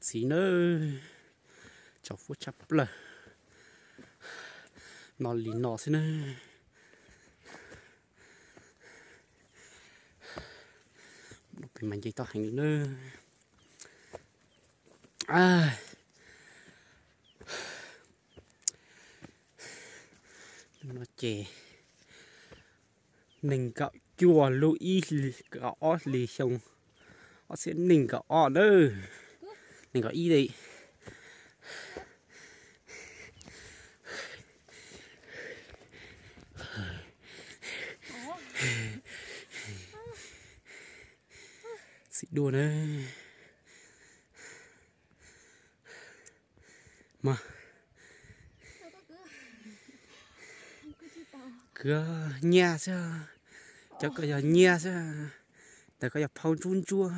txiv nawb, tsaus fuab tshaj plaws, no li no xwb nawb. Pem mas nce toj heev li nawb. No ces nees nkaum cuaj lub ib hlis, ob hlis xyoo, ob txhiab nees nkaum ob nawb, nees nkaum ib li. Txiv duaj na. Mas kwv nyiaj xwb, cov koj yog nyiaj xwb, ntawm koj yog phau ntsuab ntsuab.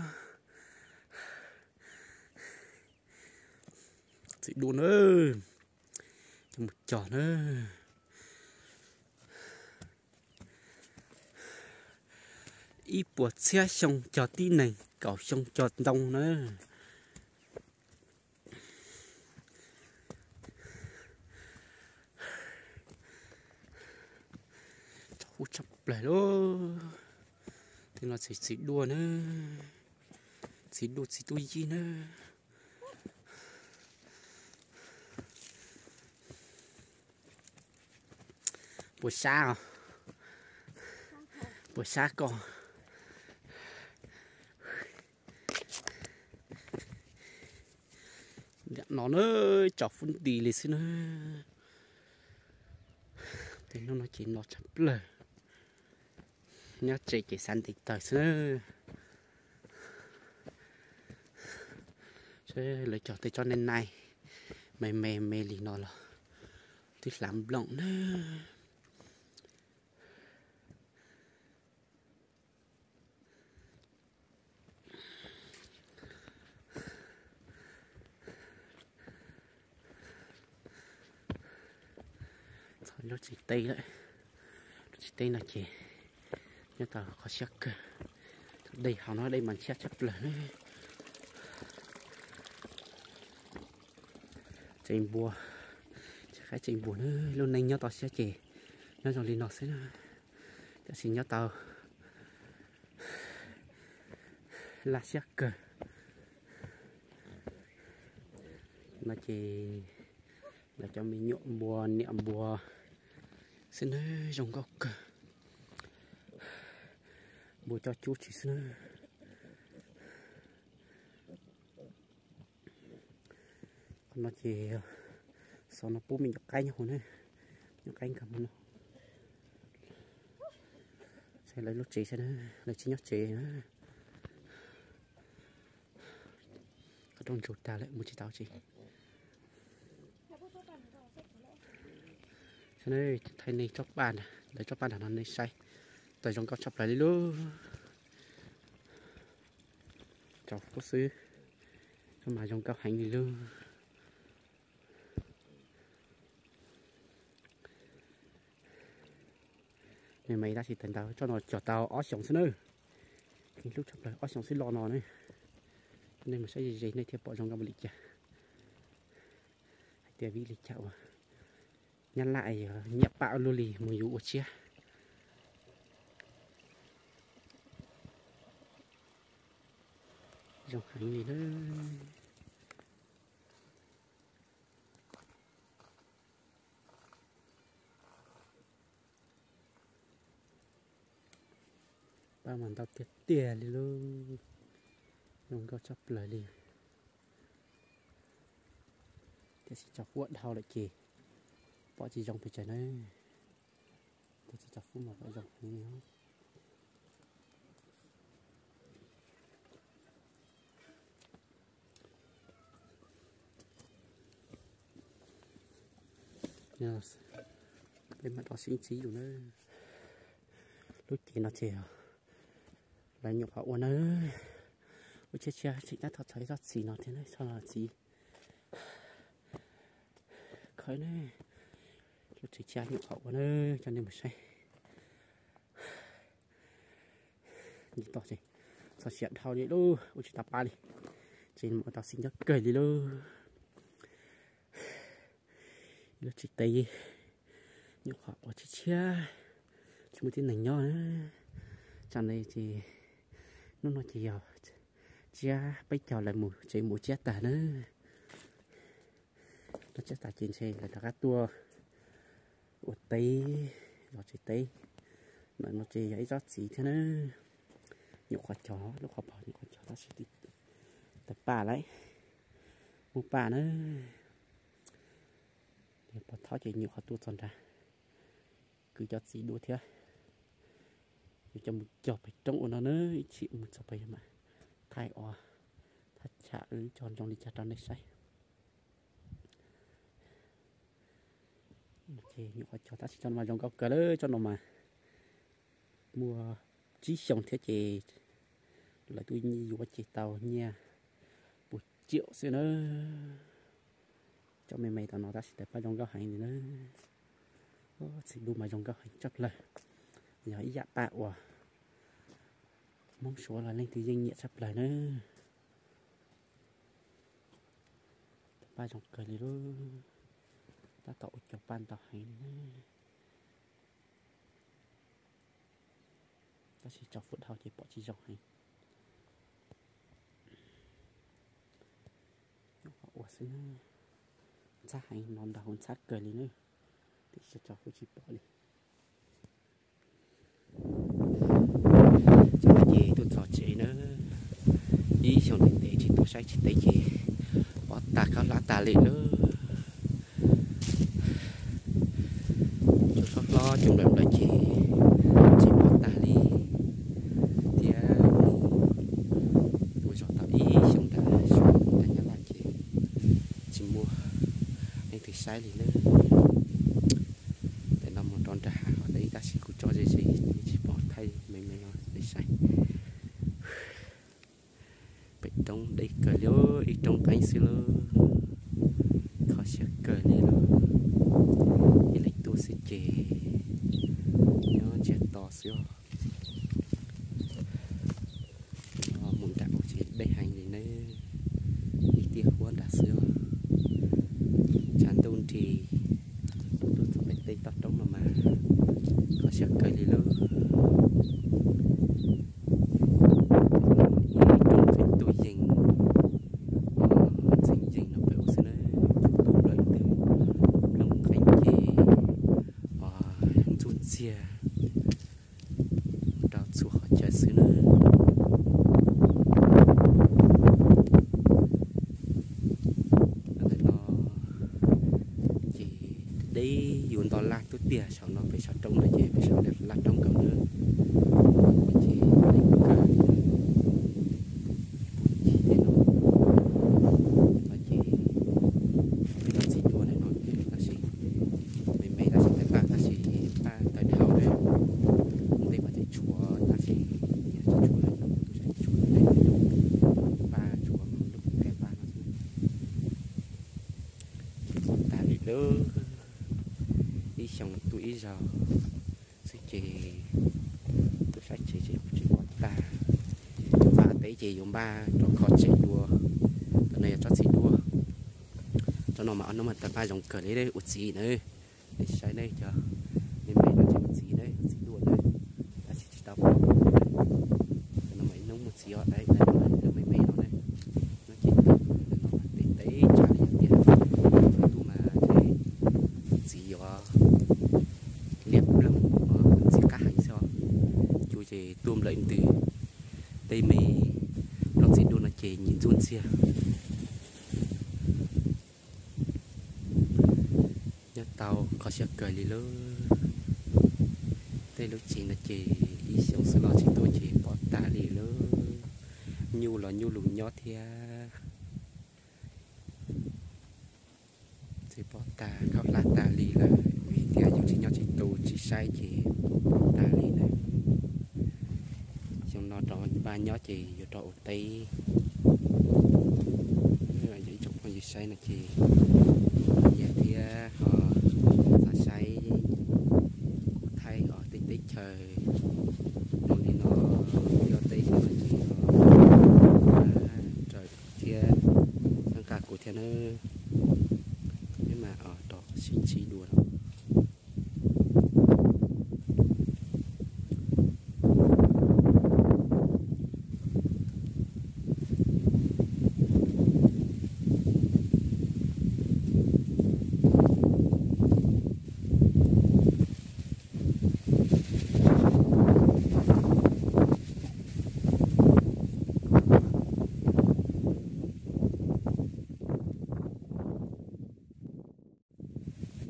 Txiv duaj na, cov mus cog na. Ib puas txhiab xyoo cog tib neeg, kaum xyoo cog ntoo na. Tsaus fuab tshaj plaws lauj. Tej no txiv, txiv duaj na, txiv duaj txiv tub yib na. Puas sab os? Puas sab koj? Lam no na, tsaus fuab nti li xwb na. Tej hnub no ces no tshaj plaws. Nyob tsev ces xav ntes taws xwb na. Seb lawv cog tej tsob nai nai me me me li no los twb hlav nploom na. Txog lub tsev teb lawm. Lub tsev teb no ces nyob tau qhov siab kawg. Dej hauv no dej mas ntshiab tshaj plaws. Tsev npua, tsev qaib tsev npua na, lub neej nyob tau siab ces nyob zoo li no xwb na. Tab sis nyob tau laj siab kawg. No ces lawv cov me nyuam npua niam npua xwb na, zoo nkauj kawg. Npua coj cub tsis xwb na. Qhov no ces xov no pub me nyuam qaib nyob hauv na, nyuam qaib nkag mus no. Saib lawv lub tsev saib na, lawv tsis nyob tsev na. Qhov rooj ntsuag tag lawm mus tsis tau tsev. Saib na, thaij nej tsob paj nram, lawv tsob paj nram no nej saib, tawm zoo nkauj tshaj plaws li lauj. Tsaus fuab xwb, mas zoo nkauj heev li lauj. Me me tab sis tawm ntau, tsob no cog tau ob xyoos xwb na. Hlub tshaj plaws, ob xyoos xwb los no ne. Nej mus saib ze ze nej thiaj pom zoo nkauj npaum li cas. Hais tias vim li cas uas Nyab Laj yuav nyiam paj ua luaj li mus yuav ua tshiab. Zoo heev li na. Paj mas ntau tiag tiag li lauj. Zoo nkauj tshaj plaws li. Tiam sis tsaus fuab dhau lawm ces pom tsis zoo pes tsawg na. Tiam sis tsaus fuab mas pom zoo heev li. Peb mam rov sib ntsib dua na. Lub cev no ces lawv nyuam qhuav ua na. Lub tsev tshiab tseem tab tom txog ib tsob txiv no thiab na, tsob no txiv khawb na. Lub tsev tshiab nyuam qhuav ua na, coj nej mus saib. Nce toj ces txog siav dhau li lauj, ua tsis tau paj li. Ces mus ua tau xis nyob kawg li lauj. Lub tsev teb nyuam qhuav ua tshiab tshiab, tsis muaj tib neeg nyob na. Tsam no ces, hnub no ces yog tsiab peb caug lawv mus tsev mus tsiab tag na. Mus tsiab tag ces ntshe lawv rov qab tuaj ua teb, zov tsev teb. Ntawm no ces yog ib tsob txiv thiab na. Nyuam qhuav cog, lub qhov pog nyuam qhuav cog tab sis tawg paj lawm, muaj paj na. Pog Thoj ces nyuam qhuav tuaj txog nrad, kwv cov txiv dua thiab. Yuav coj mus cog pem roob ua no na, ib chim mus txog pem mas thaij ua, thaj chaw wb cog zoo li cas rau nej saib. Ces nyuam qhuav cog tab sis tsob no mas zoo nkauj kawg lawm, tsob no mas muaj tsib xyoos thiab ces lawv twb yuav ces tau nyiaj puas ciam xwb na. Cov me me tom no tab sis tawg paj zoo nkauj heev li na. Txiv duaj mas zoo nkauj heev tshaj plaws, yog ib yam paj uas Hmoob Suav los leej twg yeej nyiam tshaj plaws na. Tawg paj zoo kawg li lauj, tab tom ua cog paj ntau heev li na. Tab sis tso fuab dhau ces pom tsis zoo heev. Nyuam qhuav ua xwb, ntxhab heev no ntag, ntxhab kawg li na, tiam sis tso fuab tsis pom li. Ces tuaj txog tsev na, ib xyoos ntev ntev tsis tuaj saib tsev teb ces pom tag khaub hlab tas li lawm. Cov hlob hlob cov nplawm nplawm ces tsis pom tas li thiab. Mus ua zog tau ib xyoos nram xyoo tag nyab laj ces tsis muaj leej twg saib li na. Ntawm no mus rau nram hav hov deb tab sis kuv tso ze ze tsis pom thaij me me no nej saib. Pem roob deb kawg li, ib roob qeeb xwb lauj, kho siab kawg li lauj. Ib leeg tuaj xwb ces nyob ntsiag to xwb os. Mus nram ub ces deb heev li na, ib tiaj huab nrad xwb os. Tshav ntuj nrig, tuaj txog pem tej toj roob no mas kho siab kawg li lauj. Ib roob qeeb tuaj yees, ntxeev yees no pem ub xwb na, cov tub nplawm ntws, nplooj qeeb ces ntxuaj ntxiag rau txhua qhov chaw xwb na. Ntawm no ces deb yuav nto laj tuaj tiag, saum no pem saum roob no ces pem saum laj roob nkaus na. Ces deb kawg li, ib puag ncig tej no. No ces peb tsob txiv duaj ntawm no ces tab sis me me tab sis tawg paj tab sis paj tawg dhau na. Ntej mas tseem tshuav tab sis tsis tshuav lawm, tus tseem tshuav ntej, paj tshuav lub kaij paj no xwb. Tsis pom tas li lauj, ib xyoos tuaj ib zaug xwb ces tuaj saib tsev ces tsis pom tas. Npaj teb ces yuav npaj rau kho tsev dua. Tam no yog tsob txiv duaj, tsob no mas ob hnub mas tawg paj zoo kawg li ua txiv na. Nej saib ne, cov me me no ces ua txiv na, txiv duaj na, tab sis tsis tau pom. Tam no mas ib hnub muaj txiv os, ib hnub me me no na. No ces teb teb tshav li tiag, tuaj mas ces txiv yuav liam ploog, txiv qab heev xwb os. Cua ces tuaj nplawm ntws, tej me nplooj txiv duaj no ces nyiam ntxuaj ntxiag. Nyob tau kho siab kawg li lauj. Tej lub tsev no ces ib xyoos xwb los tsis tuaj ces pom tas li lauj. Nyuj los nyuj lus nyob thiab. Txawm pom tas khaub hlab tas li lawm vim tias yus tsis nyob tsis tu tsis saib ces pom tas li na. Xyoo no rov npaj nyob ces yuav rov ua teb. Yog ib tsoom phooj ywg saib no ces nyiam thiab ho xav saib kuv thaij os tej teb chaws zoo li no, tej teb no ces ho raws thiab nawb. Peb mam rov sib ntsib dua.